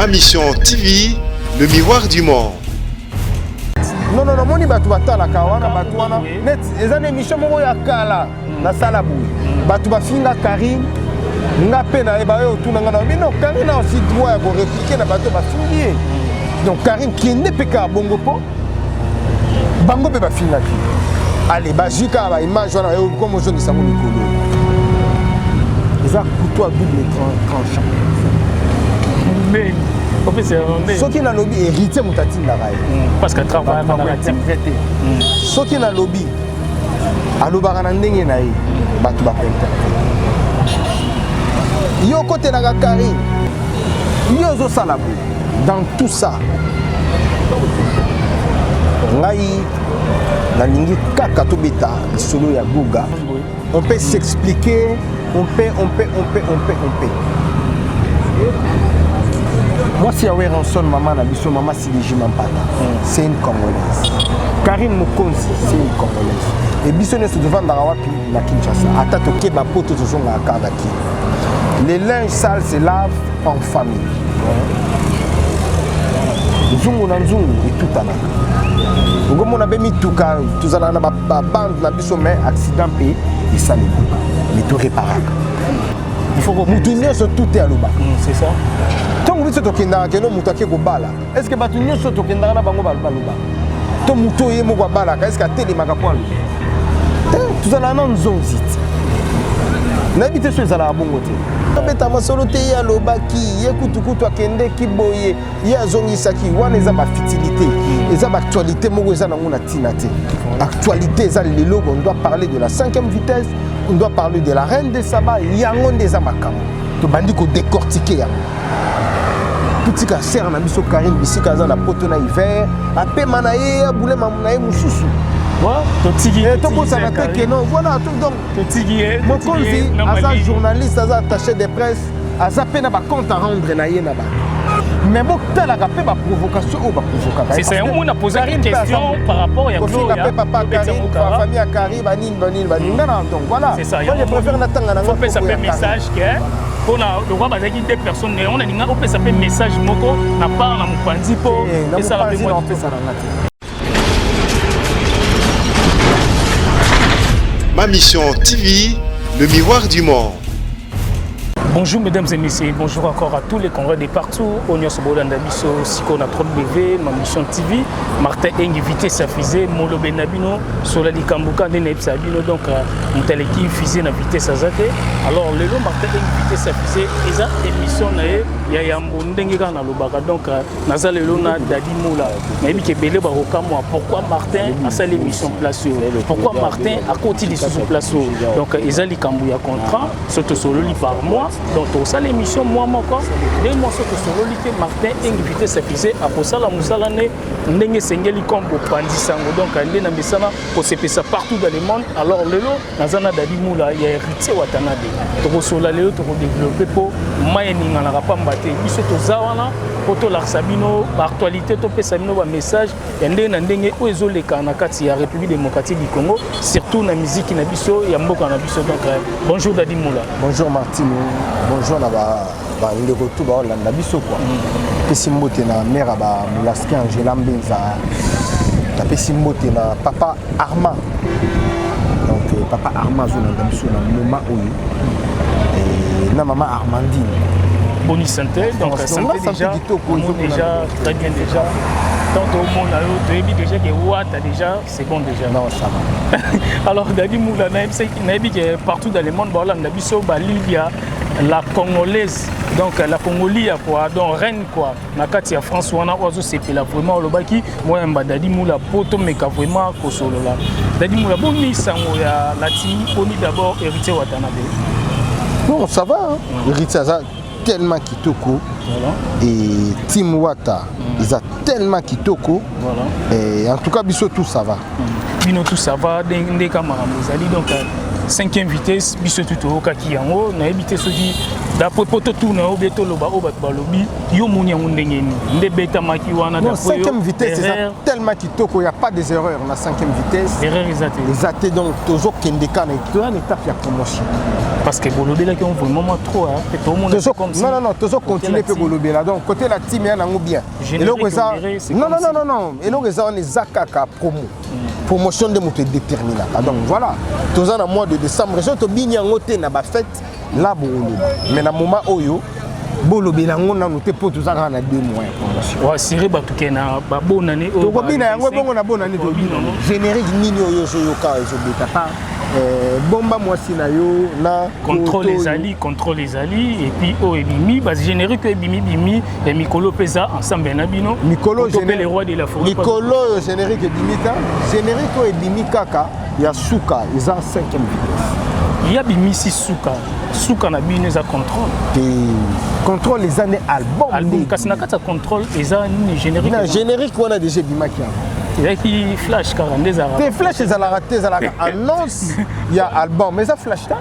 Mission TV, le miroir du monde. Non, non, namoni bato batalaka wana, bato wana net eza na émission moko ya kala nasala boye, bato bafinga Karine, nga mpe nayeba oyo otuna nga na bino. Karine a aussi droit ya korépliquer na bato bafingi ye. Donc Karine, kende mpe kaka bongo, mpo bango mpe bafingaki. Ale, bazwi kaka baimage wana komo ozongisa yango mikolo. Eza couteau à double tranchant. Soki nalobi Héritier moto atindaka ye, parce que travail interprété. Soki nalobi alobaka na ndenge na ye, bato bakointerpréter. Yo okotelaka Karine, yo ozosala boye. Dans tout ça, ngai nalingi kaka tobeta lisolo ya Guga. On peut s'expliquer, on peut, on peut, on peut, on peut, on peut. Mwasi ya Werrason, mama na biso, mama Siligi Mampata, c'est une Congolaise. Karine Mokonzi, c'est une Congolaise. E biso nyonso tovandaka wapi? Na Kinshasa. Ata tokeba po to tozongaka kaka na Kini. Les linges sales se lavent en famille. Nzungu na nzungu etutanaka. Okomona mpe mituka, tozalaka na babande na biso, mais accident mpe esalemaka, mais toreparaka. Motu nyonso tu te alobaka. C'est ça. Ntango biso tokendaka, keno moto ake kobala, est ce que bato nyonso tokendaka na bango balobaka? To motu oye moko abalaka, est ce que atelemaka mpo aloba te? Tozalaka na nzonzi te, nayebi te so ezalaka bongo te. Tobeta masolo te. Ye alobaki, ye kutukutu akendeki boye, ye azongisaki. Wana eza bafutilité, eza baactualité moko eza nango na ntina te. Actualité eza lelo, on doit parler de la cinquième vitesse, on doit parler de la reine de Saba. Yango nde eza makambo tobandi kodécortiquer yango. Totika sere na biso Karine bisika aza na poto na hiver, apema na ye, abulema na ye mosusu. Tokosana te keno voilà. Donc mokonzi aza journaliste, aza attaché de presse, aza mpe na bacompte à rendre na ye na bato, mais botalaka mpe baprovocation oyo baprovokaka. Kofinga mpe papa Karine, famille ya Karine, banini banini banini nga na. Donc voilà, moi je préfère natanga na nga mpe message ke mpona lokwa bazalaki deux personnes, on alinga opesa mpe message moko na part na mopanzi mpo esala mpe opesa na nga te. Ma Mission TV, le miroir du monde. Bonjour mesdames et messieurs, bonjour encore à tous les Congolais de partout. Oyo bolanda biso siko na 3W, Ma Mission TV, Martin Engi vitesse ya fusée, molobe na bino, sola likambuka nde nayebisa bino. Donc moto aleki fusée na vitesse aza te. Alors lelo Martin Engi vitesse ya fusée eza émission na ye ya yambo ndenge kaka nalobaka. Donc naza lelo na Dadi Mola. Nayebi ke ebele bakokamwa pourquoi Martin asali émission place oyo, pourquoi Martin akoti lisusu place oyo. Donc eza likambo ya contrat. So tosololi par mois, donc tosala émission mois moko, 2 mois. So tosololi te, Martin Engi vitesse fusée akosala mosala ne ndenge esengeli comme bopanzi sango. Donc nde na misala kosepesa partout dans le monde. Alors lelo naza na Dadi Mula ya Héritier Watanabe. Tokosola lelo, tokodévelopper mpo mai eninganaka pamba te. Biso toza wana mpo tolakisa bino baactualité, topesa bino bamessage ya ndenge na ndenge oyo ezoleka na kati ya République démocratique du Congo, surtout na miziki na biso ya mboka na biso. Donc bonjour Dadi Mula. Bonjour Martino, bonjour na bandeko tu baolanda biso quoi. Napesi mbote na mare ya bamulaski, Angela Mbenza. Napesi mbote na papa Armand. Donc papa Armand azolanda biso na moment oyo, na mama Armandine. Bonne santé, donc santé déjà, déjà très bien déjà. Tant au monde toyebi déjà que wata déjà c'est bon déjà. Non, ça va. Alors Dadi Moula, nayebi que partout dans le monde baolanda biso, balibia la Congolaise, donc la Congolia quoi, donc reine quoi, na kati ya France wana oyo azosepela vraiment. Olobaki moyamba Dadi Mula po tomeka vraiment kosolola. Dadi Mula, boni sango ya latini? Boni d'abord Héritier Watanabe? Non, ça va, hein? Héritier aza tellement kitoko. Et team Wata eza tellement kitoko. Et en tout cas biso tout ça va. Bino tout ça va, ndenge makambo ezali. Donc Cinquième vitesse, biso tu toyokaki yango, nayebi te soki d'après po totuna yo be toloba oyo bato balobi, yo moni yango ndenge nini nde betamaki wana? Non, cinquième vitesse eza tellement kitoko, y a pas des erreurs na cinquième vitesse. Erreur eza te. Eza te. Donc tozokende kaka na toya na étape ya promotion. Parce que bolobelaki yango vraiment mwa trop, hein, tomona. Comme si non, non, non, tozocontinue mpe kolobela. Donc côté la team ya nango bien, eloko eza, non, non, non, non, non, eloko eza wana eza kaka promo, promotion nde moto edéterminaka. Donc voilà, toza na mois de décembre, so tobini yango te na bafête la bokoloba, mais na moment oyo bolobela yango nanu te, mpo toza kaka na 2 mois ya promotion. Oassurer bato ke na babonane oyo tokobina yango bongo na bonane, tobina générique nini oyo ozoyoka ezobeta pa bomba mwasi na yo na Contrôle ezali, contrôle ezali, et puis oyo ebimi, bagénérique oyo ebimi bimi ya mikolo mpe eza ensemble na bino. Mikolo mpe le roi de la forêt. Mikolo oyo générique ebimi ta, générique oyo ebimi kaka ya suka eza cinquième vitesse. Ya bimisi suka suka na bino eza contrôle. Te, contrôle eza nde album. Album, kasi na kati ya contrôle eza nini? Générique? Na générique wana déjà ebimaki yango. Ezalaki flash kaka nde ezalaka. Te, flash ezalaka te, ezalaka annonce ya album, eza flash te.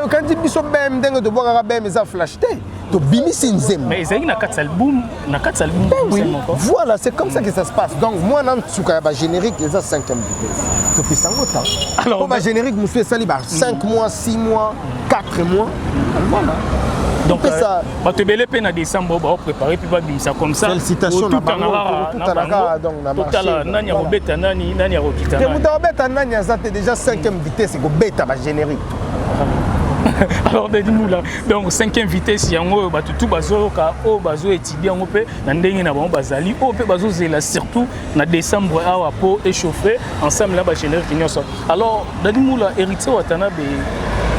Okanisi biso bem ndenge tobwakaka bem, eza flash te, tobimisi nzembo. Mais ezalaki na kati ya album, na kati ya album. Oui, voilà, c'est comme ça que ça se passe. Donc mwana nsuka ya bagénérique eza cinquième vitesse, topesa yango temps po bagénérique mosusu esali ba 5 mois, 6 mois, 4 mois, voilà. Donc bato ebele mpe na décembre baopréparé mpe babimisa comme ça. Félicitation na bango. Totala nani akobeta nani, nani akokita. Te, moto akobeta nani aza te. Déjà cinquième vitesse ekobeta bagénérique. Alors Dadi Mula, donc cinquième vitesse yango oyo bato tu bazoyoka, oyo bazoétudie yango mpe na ndenge na bango bazali, oyo mpe bazozela surtout na décembre awa po échauffer ensemble na bagénérique nyonso. Alors Dadi Mula, Héritier Watanabe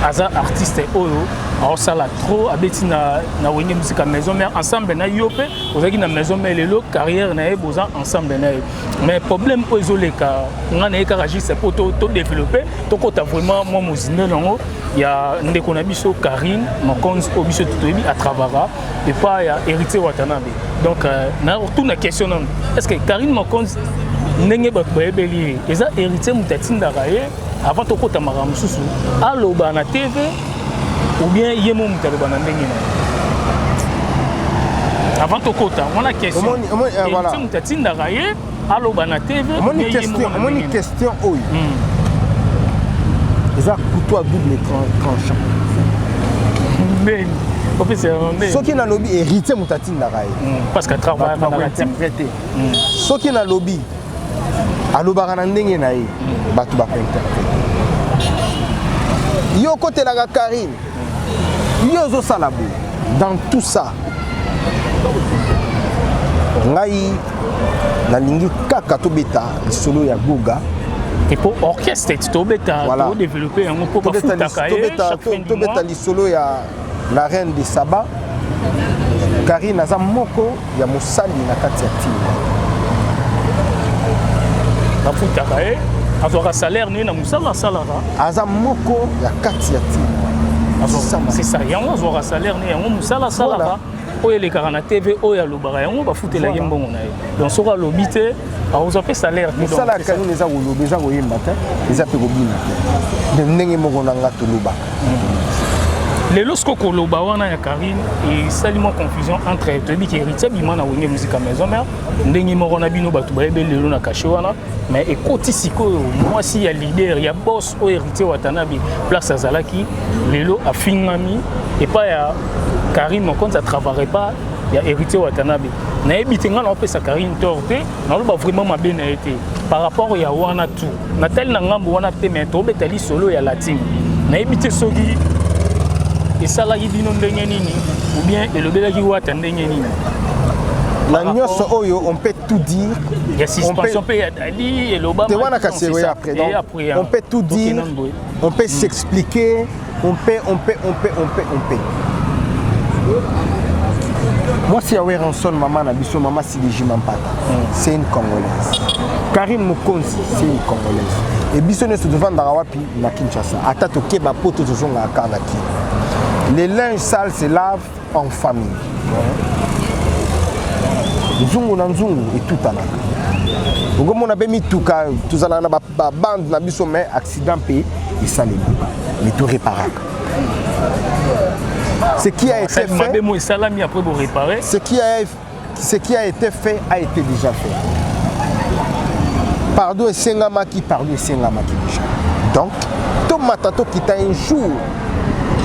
aza artiste oyo aosala trop, abeti na Wenge Musica Maison Mère ensemble na yo mpe ozalaki na Maison Mère. Lelo carrière na ye boza ensemble na ye, mais problème oyo ezoleka nga na ye kaka juste mpo todéveloppe, tokɔta vraiment mwa mozindo nango ya ndeko na biso Karine Mokonzi, oyo biso toyebi atravaka epai ya Héritier Watanabe. Donc na tuna question nano: est ce que Karine Mokonzi, ndenge bato bayebeli ye, eza Héritier moto atindaka ye avant tokɔta makambo mosusu aloba na TV, ou bien ye mo moto aloba na ndenge na ye avant tokɔta wana question? Héritier moto atindaka ye aloba na TV? Omoni, question oyo eza couteau à double tranchant. Ndeni opesa? Soki nalobi Héritier moto atindaka ye, parce que interprété. Soki nalobi alobaka na ndenge na ye, bato bakointerpréter yo okotelaka Karine, yo ozosala boye. Dans tout ça, ngai nalingi kaka tobeta lisolo ya Goga. Mpo orchestre tobeta, todéveloppe yango mpo bafutaka ye. Tobeta lisolo ya la reine de Saba. Karine aza moko ya mosali na kati ya team. Bafutaka ye, azwaka salaire nini na mosala asalaka. Aza moko ya kati ya team. C'est ça, yango azwaka salaire ne yango mosala asalaka oyo elekaka na TV, oyo alobaka, yango bafutelaki mbongo na ye. Donc soki alobi te, akozwa mpe salaire te. Mosala ya Karine eza koloba, eza koyemba te, eza mpe kobina te, ndenge moko na nga tolobaka. Lelo siko koloba wana ya Karine esali mwa confusion entre toyebi ke Héritier abima na Wenge Musica Maison Mère ndenge moko na bino, bato bayebi lelo na cachet wana, mais ekoti sikoyo mwasi ya leader ya boss oyo Héritier Watanabe place azalaki, lelo afingami epai ya Karine Mokonzi, atravaille pas ya Héritier Watanabe. Nayebi te, ngai naopesa Karine tort te, naloba vraiment mabe na ye te par rapport ya wana tout natali na ngambo wana te, mais tobeta lisolo ya latine. Nayebi te soki esalaki bino ndenge nini ou bien elobelaki Wata ndenge nini. Na nyonso oyo, on peut tout dire. Ya suspension mpe ya Dali eloba. Te, wana kasi ekoya après. Donc on peut tout dire, on peut s'expliquer, on peut, on peut, on peut, on peut, on peut. Mwasi ya Werrason, mama na biso, mama Sidiji Mampata, c'est une Congolaise. Karine Mokonzi, c'est une Congolaise. Et biso nyonso tovandaka wapi? Na Kinshasa. Ata tokeba poto, tozongaka kaka na Kini. Les linges sales se lavent en famille. Nzungu na nzungu etutanaka. Okomona mpe mituka, tozalaka na babande na biso, mais accident mpe Esalemaka, mais toréparaka ce qui a été fait. Mabe mo esalami, après boréparer. Ce qui a été fait a été déjà fait. Pardon esengamaki, pardon esengamaki déjà. Donc tomata, tokita, un jour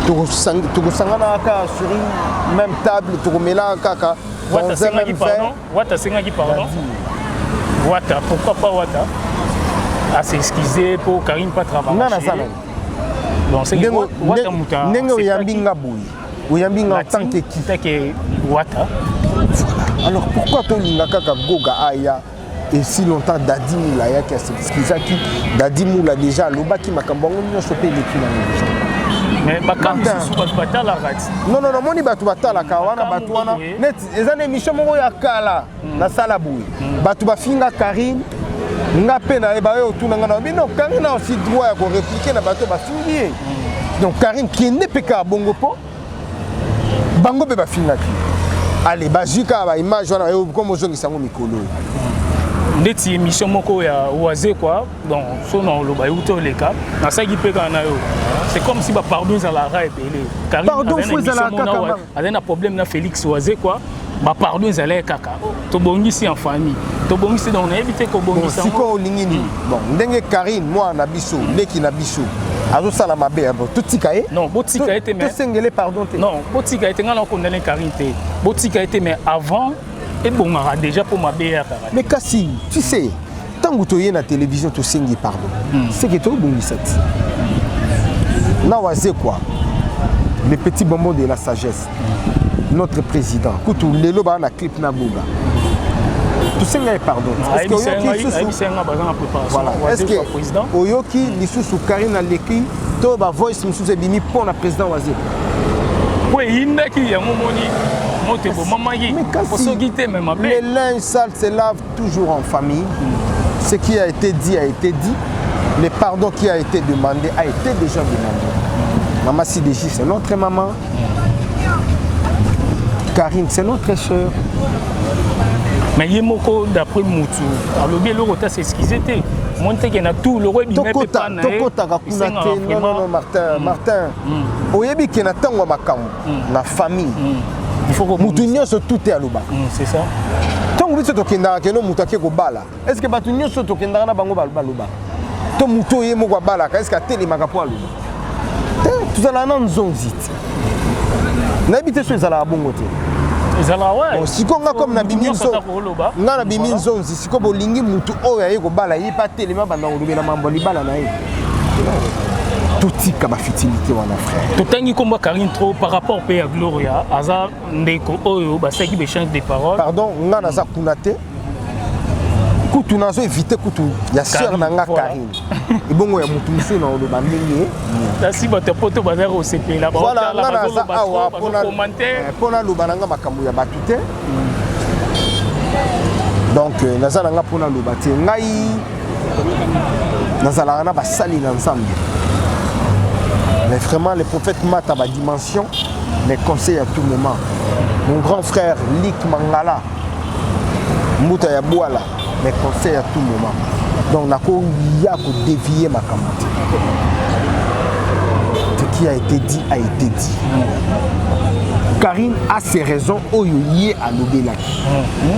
tokosangana kaka sur une même table, tokomelaka kaka. Wata asengaki pardon, Wata asengaki pardon. Wata, pourquoi pas Wata as'excuser mpo Karine pas? Nga naza nani? Ndenge oyambi nga boye, oyambi nga en tant que qui? Qui? Wata. Voilà. Alors pourquoi tolinga kaka Goga aya? Et si longtemps Dadi Moula ayaki, as'excusaki. Dadi Moula déjà alobaki makambo yango nyonso mpe eleki nango déjà. Mais bakambi susu, bato batalaka ti. Non, non, namoni bato batalaka wana, bato wana neti eza na émission moko ya kala nasala boye, bato bafinga Karine, nga mpe nayeba oyo otuna nga na bino. Karine a aussi droit ya korépliquer na bato bafingi ye. Donc Karine, kende mpe kaka bongo, mpo bango mpe bafingaki. Ale, bazwi kaka baimage wana, komo ozongisa yango mikolo oyo. Ndeti émission moko ya oise quoi, donc so na oloba euti oleka, nasalaki mpe kaka na yo. C'est comme si bapardon ezalaka ebele. Pardon fo ezalaka kaka. Azali na problème na Félix Oise quoi, bapardon ezalaki kaka, tobongisi en famille, tobongisi. Donc nayebi te kobongisa. Sikoyo olingi nini? Bon, ndenge Karine, mwana na biso, leki na biso, azosala mabe, totika ye? Non, botika ye te, mais tosengele pardon te? Non, botika ye te. Ngai nakondane Karine te, botika ye te, mais avant ebongaka déjà mpo mabe eyakaka. Mais kasi tu sais, ntango toye na télévision, tosengi pardon, c'est que tobongisa ti na waze quoi, le petit bonbon de la sagesse, notre président. Kutu lelo baa na clip na Boga, tosenga ye pardon. Est-ce que oyoki lisusu Karine aleki to bavoice mosusu ebimi mpo na président Waze? Po eyindaki yango, moni moto ebomamaki, soki te me mabe. Les linges sales se lavent toujours en famille. Ce qui a été dit a été dit, le pardon qui a été demandé a été déjà demandé. Maman CDJ, c'est notre maman. Karine, c'est notre sœur. Mais ye moko, d'après mutu alobi eloko te, as'excuser te, moni teke na tout loko ebima mpe pa na ye. Tokotaka kuna te. Non, non, non, Martin, Martin, oyebi ke na ntango ya makambo na famille, mutu nyonso tu te alobaka. C'est ça. Ntango biso tokendaka keno moto ake kobala, est ce que bato nyonso tokendaka na bango balobaka? To moto oye moko abalaka, est ce que atelemaka mpo aloba te? Tozalaka na nzonzi te, nayebi te so ezalaka bongo te. Ezalaka, ouais. Sikoyo nga comme nabimi, nga nabimi nzonzi. Sikoyo bolingi mutu oyo aye kobala, ye mpe atelema, banda kolobela mambo ya libala na ye? Totika bafutilité wana, frère. Totangi kombo Karine trop par rapport mpe ya Gloria, aza ndeko oyo basalaki baéchange de parole. Pardon, nga naza kuna te. Kutu nazo éviter kutu ya sœur na nga Karine, ebongo ya motu mosusu na oloba ndenge? Nasi bato ya poto baza kosepela. Voilà, nga naza awa mpo naloba na nga makambo ya bato te. Donc naza na nga mpo naloba te. Ngai nazalaka na basali na Nzambe, mais vraiment le prophète Mata badimension mes conseils à tout moment, mon grand frère Lik Mangala, mbuta ya Bwala, mes conseils à tout moment. Donc nakoya kodévier makambo te. Ce qui a été dit a été dit. Karine a ses raisons oyo ye alobelaki.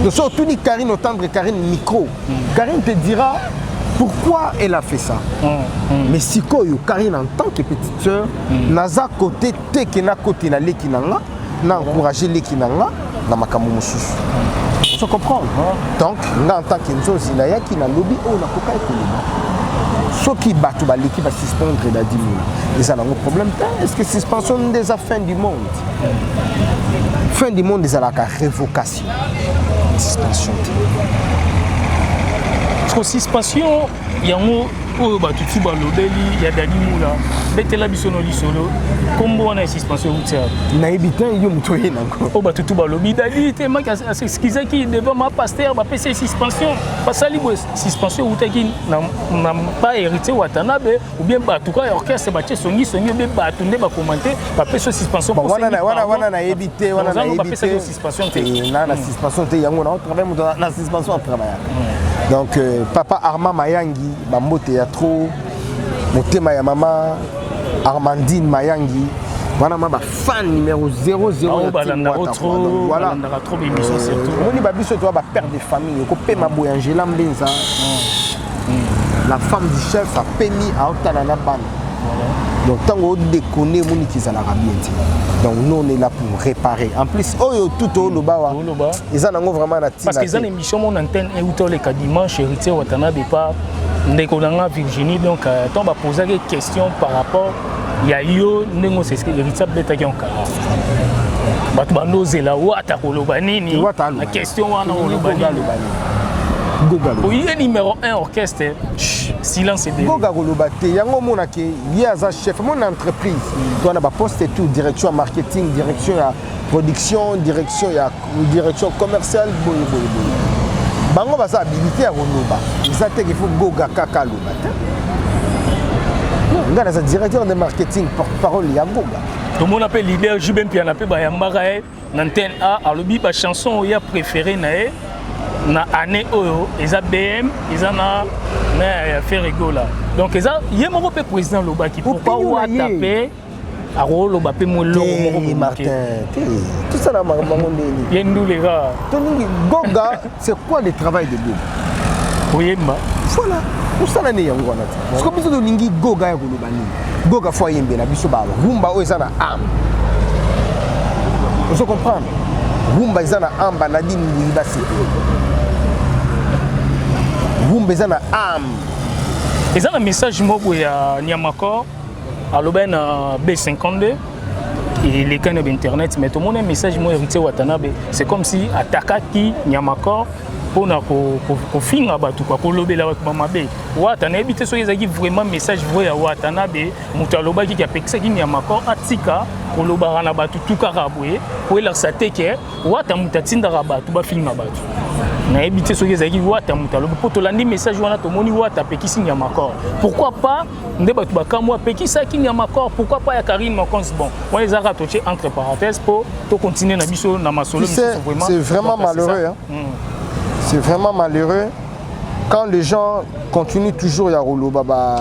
Donc so otuni Karine, otendre Karine micro, Karine te dira pourquoi elle a fait ça. Mais sikoyo Karine en tant que petite sœur, naza côté te ke na côté na leki na nga, na encourager leki na nga na makambo mosusu, ozo comprendre? Donc nga en tant que nzozi, nayaki, nalobi oyo nakokaki koloba. Soki bato baleki basuspendre Dadi Mola, eza nango problème te. Est ce que suspension nde eza fin du monde? Fin du monde ezalaka révocation, suspension te. Parce que suspension yango oyo bato tu balobeli ya Dadi Mula, betela biso no lisolo, nkombo wana ya suspension euti ya? Nayebi te, yo moto oye nango. Oyo bato tu balobi, Dadi te maki as'excusaki devant ma pasteur, bapesi ye suspension, basali boye. Suspension eutaki na ba Héritier Watanabe ou bien bato kaka ya orchestre batie songisongi, ou bien bato nde bacommenter, bapesi yo suspension? Bon, wana nayebi te, wana nayebi bapesaki yo suspension te? Te, na suspension te. Yango na travail, moto na suspension atravaillaka. Donc papa Armand Mayangi, bambote ya trop. Motema ya mama Armandine Mayangi, wana ma bafan numéro 00. Voilà, omoni babiso toa bapère de famille, ekopema boye. Angela Mbenza, la femme du chef, apemi, aotala na bana. Donc ntango odéconner, emoniki ezalaka bien te. Donc nous, on est là pour réparer. En plus, oyo tout oloba wa eza nango vraiment na ntina, parce que eza na émission mon antenne euta oleka dimanche, Héritier Watanabe pa ndeko na nga Virginie. Donc ntango bapozaki question par rapport ya yo, ndenge oseske Héritier abetaki onkara, bato bandozela Wata koloba nini na question wana, oloba nini? Oye numéro 1 orchestre, silence ebele. Goga koloba te. Yango omonake ye aza chef mona entreprise. To wana baposte tout: direction ya marketing, direction ya production, direction ya direction commerciale, boye boye boye. Bango baza habilité ya koloba. Eza te qu'il faut Goga kaka aloba te. Ngai naza directeur de marketing, porte parole ya Goga. Tomona mpe leader JB Mpiana mpe bayambaka ye na antenne A, alobi bachanson oyo ya préféré na ye na année oyo eza BM, eza na ya Ferre Gola. Donc eza ye moko mpe président alobaki. Pourquoi Wata mpe akoloba mpe moloko moko? Martin te, tosala makambo yango ndeni. Ye nduleka. Toningi Goga, c'est quoi le travail de Goga? Koyemba. Voilà, osala nde yango wana te. Parce que biso tolingi Goga ya koloba nini? Goga faut ayembela biso barumba oyo eza na âme. Ozo comprendre? Rumba eza na âme, banadine Mbui basepeli. Rumba eza na âme. Eza na message moko ya Niamakor alobaki na B52, elekani na bainternet, mais tomoni message moko Héritier Watanabe, c'est comme si atakaki Nyamakor mpona kofinga bato, kwa kolobela bato bamabe. Wata, nayebi te soki ezalaki vraiment message vrai ya Watanabe. Moto alobaki ki apekisaki Nyamakor atika kolobaka na bato tu kaka boye, po elakisa te ke Wata moto atindaka bato bafinga bato. Nayebi te soki ezalaki Wata moto alobi, mpo tolandi message wana, tomoni Wata apekisi Nyamakor. Pourquoi pas nde bato bakamwa, apekisaki Nyamakor, pourquoi pas ya Karine Mokonzi? Bon, wana ezalaka totie entre parenthèse mpo tocontinue na biso na masolo. C'est vraiment malheureux, hein? C'est vraiment malheureux quand les gens continuent toujours ya koloba ba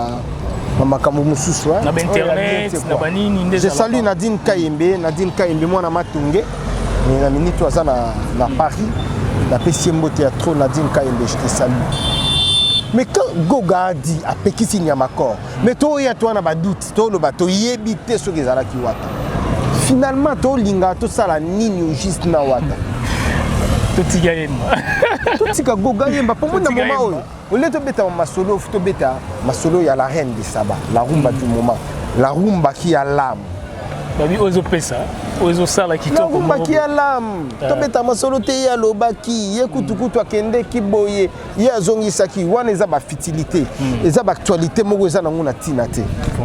makambo mosusu. Na bainternet, na banini nde. Je salue Nadine Kayembe, Nadine Kayembe, mwana Matonge, na minute aza na Paris. Napesi ye mbote ya trop. Nadine Kayembe, je te salue. Mais quand Goga a dit apekisi Nyamakor, mais toya to wana badoute, toloba toyebi te soki ezalaki Wata. Finalement tolinga tosala nini au juste na Wata? Totika yemba. Totika Goga yemba mpo mona moment oyo, olie tobeta masolo, tobeta masolo ya la reine de Saba, la rumba du moment, la rumba qui a l'âme. Babi oyo ezopesa, oyo ezosala kitoko. La rumba qui a l'âme. Tobeta masolo te. Ye alobaki, ye kutukutu akendeki boye, ye azongisaki. Wana eza bafutilité, eza baactualité moko eza nango na ntina te.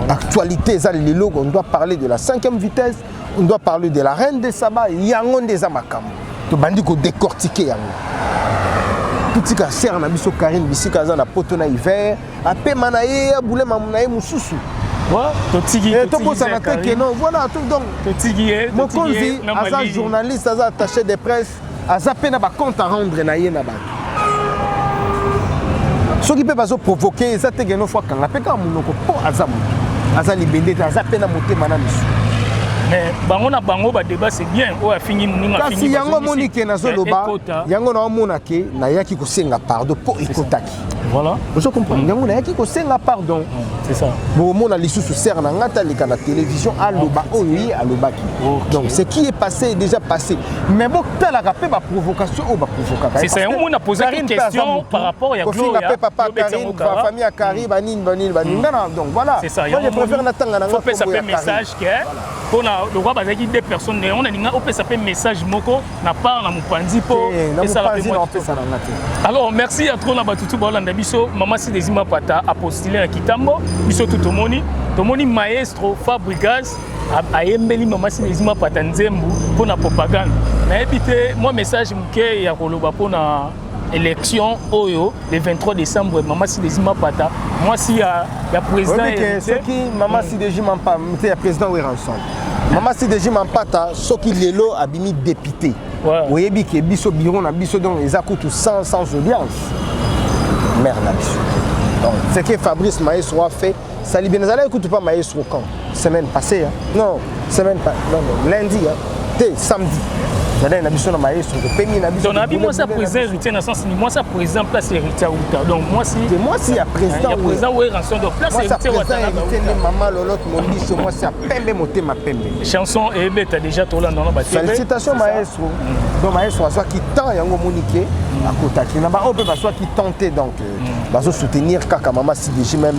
Actualité eza lelo, on doit parler de la cinquième vitesse, on doit parler de la reine de Saba. Yango nde eza makambo tobandi kodécortiquer yango. Totika sere na biso Karine bisika aza na poto na hiver, apema na ye, abulema na ye mosusu. Tobosana te ke non, voilà, donc mokonzi aza journaliste, aza attaché de presse, aza mpe na bacompte à rendre na ye na bato. Soki mpe bazoprovoke, eza te keno faut akanga mpe kaka monoko, mpo aza moto, aza libende te, aza mpe na motema na misu. Mais bango na bango badébat, c'est bien. Oyo afingi moninga. Kasi yango omoni ke nazoloba yango, naomona ke nayaki kosenga pardon mpo ekotaki. Voilà. Ozo comprendre? Yango nayaki kosenga pardon. C'est ça. Bomona lisusu sere na ngai taleka na télévision, aloba oyo ye alobaki. Donc ce qui est passé est déjà passé, mais botalaka mpe baprovocation oyo baprovokaka. C'est ça, yango mona posaki question par rapport ya Gloria mpe papa Karine, famille ya Karine, banini banini banini. Nga na, donc voilà, c'est ça. Moi je préfère natanga na nga. Opesa mpe message ke mpona lokwa bazalaki deux personnes, yango nalinga opesa mpe message moko na part na mopanzi mpo esala mpe. Na te. Alors merci ya trop na bato tu baolanda biso. Mama Sidesi Mapata apostule na Kitambo, biso tu tomoni, tomoni maestro Fabrigas ayembeli mama Sidesi Mapata nzembo mpona propagande. Nayebi te, mwa message moke ya koloba mpona élection oyo le 23 décembre, mama Sidesi Mapata, mwasi ya président. Soki mama Sidesi Mapata ya président Werrason, mama Sidesi Mampata, soki lelo abimi député, oyebi ke biso bureau na biso donc eza kutu sans audience mare na biso. Donc ce que Fabrice Maestro a fait, Sali bien, nazalaki kutu pa maestro quand semaine passée, hein? Non, semaine pas, non, non, lundi, hein? Te samedi nazalaki na biso na maestro, topemi na biso. Donc nabi mwasi ya président Héritier, na sens ni mwasi ya président place Héritier auta, donc mwasi te, mwasi ya président. Ya président Werrason, donc place mwasi ya Héritier président Watanabe. Héritier nde mama Lolote Mondiso, mwasi ya pembe, motema pembe. Chanson ebeta déjà, tolanda na ba TV. Félicitation maestro. Donc maestro azwaki temps yango, omoni ke akotaki na baoyo mpe bazwaki temps te, donc bazosoutenir kaka mama CDG même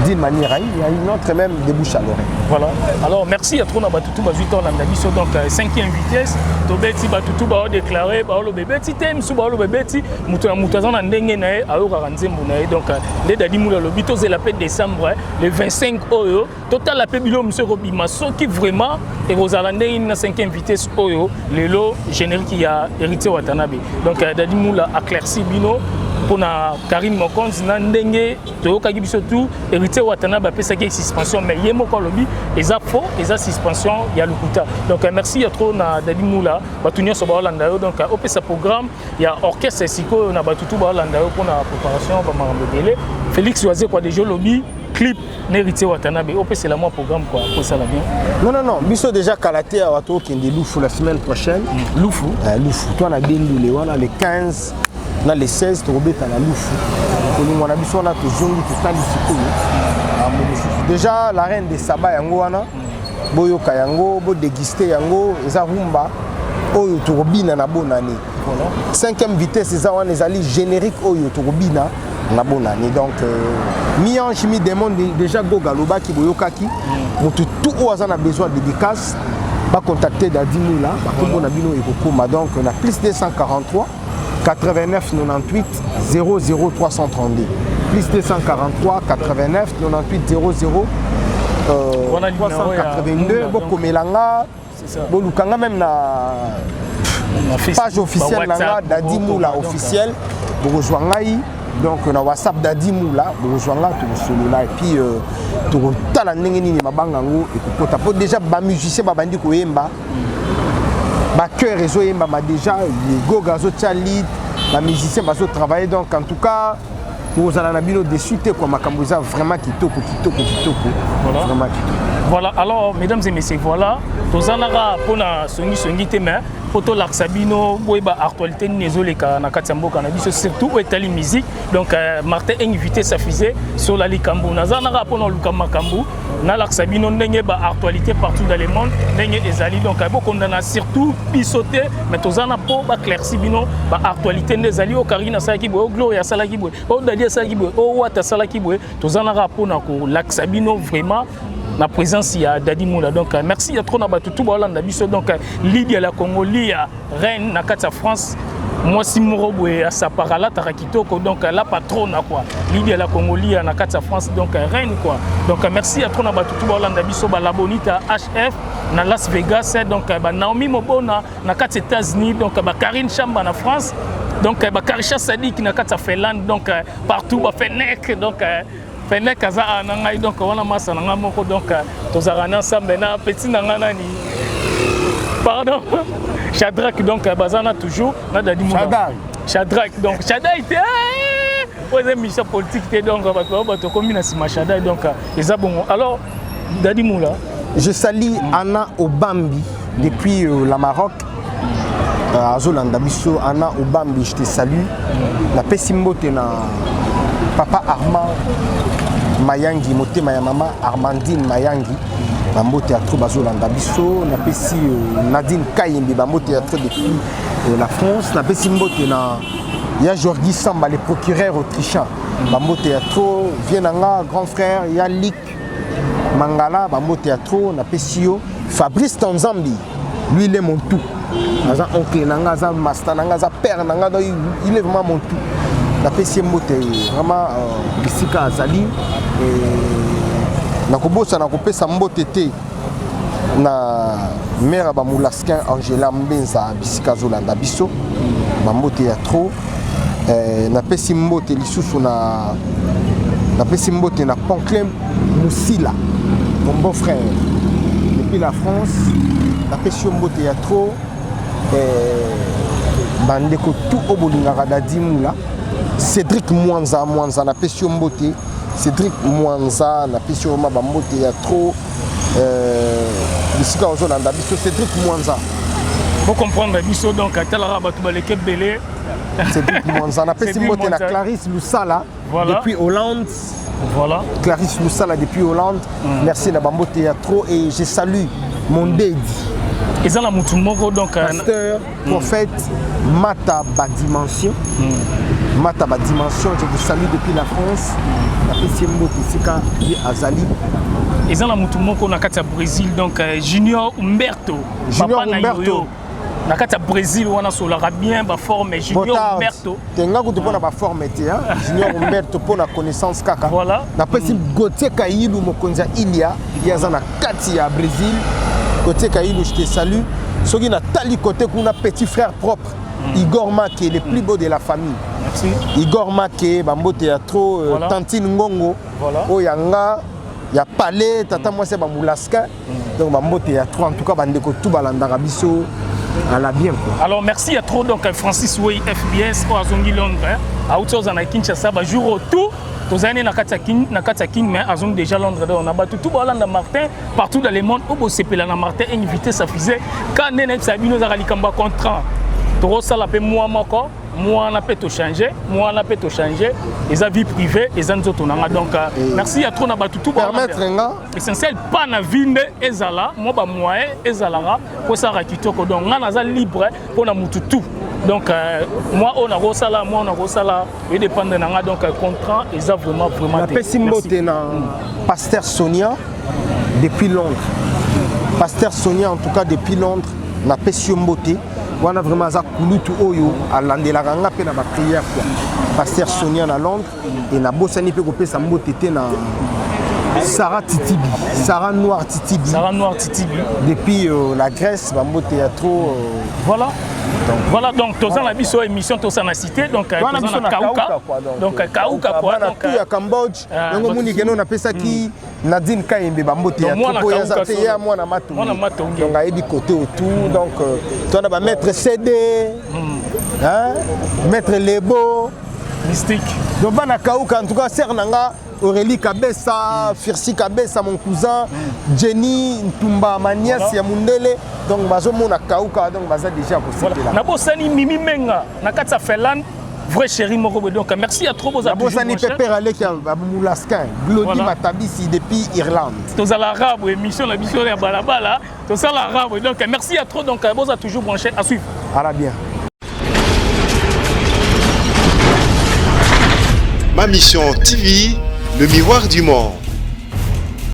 d'une manière à une autre, même de bouche à l'oreille. Voilà. Alors merci à trop na batutu bazwi tolanda biso. Donc cinquième vitesse, tobeti, batutu baodéclare, baoloba ebeti te, misu baoloba ebeti. Moto na moto aza na ndenge na ye ayokaka nzembo na ye. Donc nde Dadi Mula alobi, tozela mpe décembre le 25 oyo, totala mpe biloko mosusu ekobima, soki vraiment ekozala ndenge nini na cinquième vitesse oyo lelo générique ya Héritier Watanabe. Donc Dadi Mula éclairci bino mpona Karine Mokonzi na ndenge toyokaki biso tout Héritier Watanabe apesaki suspension, mais ye moko alobi eza faux, eza suspension ya lokuta. Donc merci ya trop na Dadi Mula. Bato nyonso baolanda yo, donc opesa programme ya orchestre sikoyo na bato tu baolanda yo mpona préparation bamakambo ebele. Félix Wazekwa déjà olobi clip na Héritier Watanabe, opesela mwa programme quoi, kosala bien. Non, non, non, biso déjà kala te awa tokende Lufu la semaine prochaine. Lufu. Lufu to na Dendule wana, le 15 na le 16 tokobeta na Lufu. Kolingwa na biso wana, tozongi, totali sikoyo makambo mosusu. Déjà la reine de Saba yango wana, boyoka yango, bodéguste yango, eza rumba oyo tokobina na bonane. Cinquième vitesse eza wana, ezali générique oyo tokobina na bonane. Donc mi-ange mi démon, déjà Goga alobaki, boyokaki. Moto tout oyo aza na besoin de dédicace, bacontacte Dadi Mula, bakombo na bino ekokóma. Donc na plus 243 89 98 00 332, plus 243 89 98 00 Wana numéro ya 382. Mula, donc. Bokomela nga, C'est ça. bolukanga même na Na Facebook, page officielle ba na nga, WhatsApp, Dadi Mula donc, officiel, bokozwa ngai. Donc na WhatsApp Dadi Mula, bokozwa nga, tokosolola et puis tokotala ndenge nini mabanga yango ekokota, po déjà bamusicien babandi koyemba, bachœur ezoyembama déjà, Goga azotia lead, bamusicien bazotravaille. Donc en tout cas kozala na bino déçu te quoi, makambo eza vraiment kitoko, kitoko, kitoko. Voilà. Vraiment kitoko. Voilà, alors mesdames et messieurs, voilà, tozalaka mpona songisongi te, mais mpo tolakisa bino boyeba actualité nini ezoleka na kati ya mboka na biso, surtout oyo etali musique. Donc Martin invité safise sola likambo, nazalaka mpona oluka makambo, nalakisa bino ndenge baactualité partout dans le monde ndenge ezali. Donc bokondana surtout biso te, mais toza na mpo baéclairci bino baactualité nde ezali. Oyo Karine asalaki boye, oyo Gloria asalaki boye, oyo Dadi asalaki boye, oyo Wata asalaki boye, toza naka mpona kolakisa bino vraiment na présence ya Dadi Mula. Donc merci ya trop na bato tu baolanda biso. Donc Lydia la Congo, Lia reine na kati ya France, mwasi moko boye asapaka, alataka kitoko, donc la patronne quoi, Lydia la Congo, Lia na kati ya France, donc reine quoi. Donc merci ya trop na bato tu baolanda biso, balabonita HF na Las Vegas, donc banaomi Mobona na kati ya États-Unis, donc bakarine Chamba na France, donc bakarisha Sadik na kati ya Finlande, donc partout bafenek, donc Fenek aza awa na ngai, donc wana masa na ngai moko, donc tozalaka na ensemble na petit na ngai nani, pardon, Shadrack. Donc baza na toujours na Dadi Mula. Shaddai. Shadrack, donc Shaddai te, oyo eza émission politique te, donc bato bao bato komi na nsima Shaddai, donc eza bongo. Alors Dadi Mula. Je salue Anna Obambi depuis la Maroc. Azolanda biso, Anna Obambi, je te salue. Napesi mbote na papa Armand Mayangi, motema ya mama Armandine Mayangi. Bambote ya trop, bazolanda biso. Napesi Nadine Kayembe bambote ya trop depuis la France. Napesi mbote na ya Jorgi Samba, le procureur autrichien. Bambote ya trop, vie na nga grand frère ya Lik Mangala, bambote ya trop napesi yo. Fabrice Tanzambi, lui il est mon tout, aza oncle na nga, aza master na nga, aza père na nga, donc il est vraiment mon tout. Napesi ye mbote vraiment bisika azali. Nakobosana kopesa mbote te na mare ya bamulaskin Angela Mbenza, bisika azolanda biso, bambote ya trop. Napesi mbote lisusu na, napesi mbote na Ponclin Musila, mon beau frère depuis la France, napesi yo mbote ya trop. Bandeko tout oyo bolingaka Dadi Mula, Cédric Mwanza Mwanza, napesi yo mbote. Cédric Mwanza, napesi yo vraiment bambote ya trop bisika ozolanda biso. Cédric Mwanza. Bocomprendre biso, donc atalaka bato baleki ebele. Cédric Mwanza, napesi mbote na Clarisse Lusala depuis Hollande. Clarisse Lusala depuis Hollande. Merci na bambote ya trop et je salue mon dedi. Eza na mutu moko, donc pasteur prophète Mata Badimension. Mata Badimension, je vous salue depuis la France. Napesi ye mbote esika ye azali. Eza na mutu moko na kati ya Brésil, donc Junior Umberto. Junior papa na Umberto. Yoyo na kati ya Brésil wana, asolaka bien baforme, Junior Botard. Umberto. Te, nga kutu mpona baforme te, hein. Junior Umberto, mpona connaissance kaka. Napesi Gautier Kailu, mokonzi ya Ilia, ye aza na kati ya Brésil. Gautier Kailu, je te salue. Soki natali côté kuna, petit frère propre Igor Make, le plus beau de la famille. Merci. Igor Make, bambote ya trop. Tantine Ngongo oyo ya nga ya palais, tata mwasi ya bamulaskin, donc bambote ya trop. En tout cas, bandeko tu balandaka biso à la bien, quoi. Alors merci à trop, donc Francis Way FBS oyo azongi Londres, auti oza na Kinshasa bajour oyo tout tozali na kati ya King, na kati ya King, mais azongi déjà Londres. Donc na bato tout balanda Martin partout dans le monde, oyo bosepela na Martin invité, ça faisait ka nde nayebisa bino, ezalaka likambo ya contrat. Tokosala mpe mwa moko mwana mpe tochange, mwana mpe tochange, eza vie privée, eza nzoto na nga. Donc merci ya trop na bato tout. Permettre nga. Essentiel pa na vie nde ezala mwa bamoyen ezalaka po esalaka kitoko. Donc nga naza libre mpo na mutu tout. Donc moi oyo nakosala, moi oyo nakosala edépendre na nga. Donc contrat eza vraiment vraiment te. Napesi mbote na pasteur Sonia depuis Londres. Pasteur Sonia, en tout cas depuis Londres, napesi yo mbote wana. Vraiment aza kulutu oyo alandelaka nga mpe na baprière, quoi. Pasteur Sonia na Londres. E nabosani mpe kopesa mbote te na Sarah Titibi, Sarah Noir Titibi. Sarah Noir Titibi. Depuis la Grèce, bambote ya trop. Voilà. Donc, voilà, donc toza na biso émission, toza na cité, donc toza toza na Kauka, donc Kauka, quoi. Bana donc tu ya Cambodge, yango moni keno napesaki Nadine Kayembe bambote ya Donc, mwana trop, po Kauka te ye mwana Matonge. Mwana Matonge. Donc ayebi côté autour, donc toza na bamaître CD, hein, maître Lebo. Mystique. Donc bana Kauka, en tout cas sœur na nga Aurélie Kabessa, Firsi Kabessa, mon cousin, Jenny Ntumba, ma nièce ya Mundele. Donc bazomona Kauka, donc baza déjà kosepela. Nabosani Mimi Menga na kati ya Finlande, vrai chéri moko boye. Donc merci à trop, boza Nabosani toujours. Pepe Aleki ya Moulaskin, Glody Matabisi depuis Irlande. Tozala arabe, émission na biso ya balabala, tosala arabe. Donc merci à trop, donc boza toujours branché. À suivre. À la bien. Ma Mission TV, le miroir du monde.